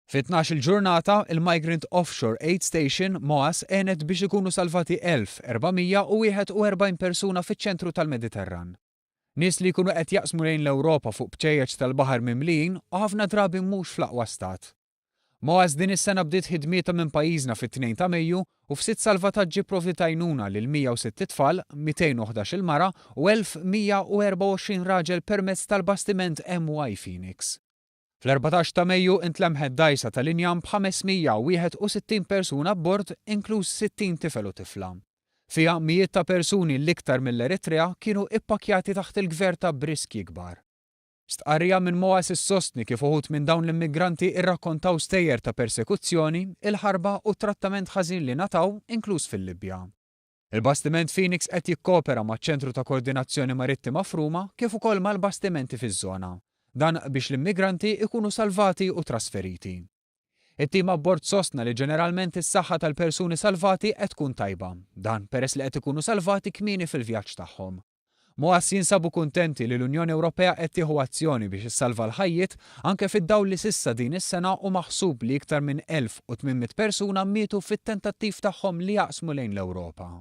Fi 12-il ġurnata, il-Migrant Offshore Aid Station, MOAS, għenet biex ikunu salvati 1,441 persuna fiċ-ċentru tal-Mediterran. Nies li jkunu qed jaqsmu lejn l-Ewropa fuq bċejjeċ tal-baħar mimlijin u ħafna drabi mhux fl-aqwa stat. MOAS din is-sena bdiet ħidmietha minn pajjiżna fit-2 ta' Mejju u f'sitt salvataġġi pprovdiet għajnuna lil 106 tfal, 211-il mara u 1,124 raġel permezz tal-bastiment MY Phoenix. Fl-14 ta' Mejju intlemħet dgħajsa tal-injam b'561 persuna abbord, inkluż 60 tifel u tifla. Fiha mijiet ta' persuni l-iktar mill-Eritrea kienu ippakkjati taħt il-gverta b'riskji kbar. Stqarrija minn MOAS issostni kif uħud minn dawn l-immigranti irrakkontaw stejjer ta' persekuzzjoni, il-ħarba u t-trattament ħażin li ngħataw, inkluż fil-Libja. Il-bastiment Phoenix qed jikkopera maċ-Ċentru ta' Koordinazzjoni Marittima f'Ruma kif ukoll mal-bastimenti fiż-żona. Dan biex l-immigranti jkunu salvati u trasferiti. It-tim abbord sostna li ġeneralment is-saħħa tal-persuni salvati qed tkun tajba. Dan peress li qed ikunu salvati kmieni fil-vjaġġ tagħhom. MOAS jinsabu kuntenti li l-Unjoni Ewropea qed tieħu azzjoni biex issalva l-ħajjiet anke fid-dawl li s'issa din is-sena hu maħsub li iktar minn 1,800 persuna mietu fit-tentattiv tagħhom li jaqsmu lejn l-Ewropa.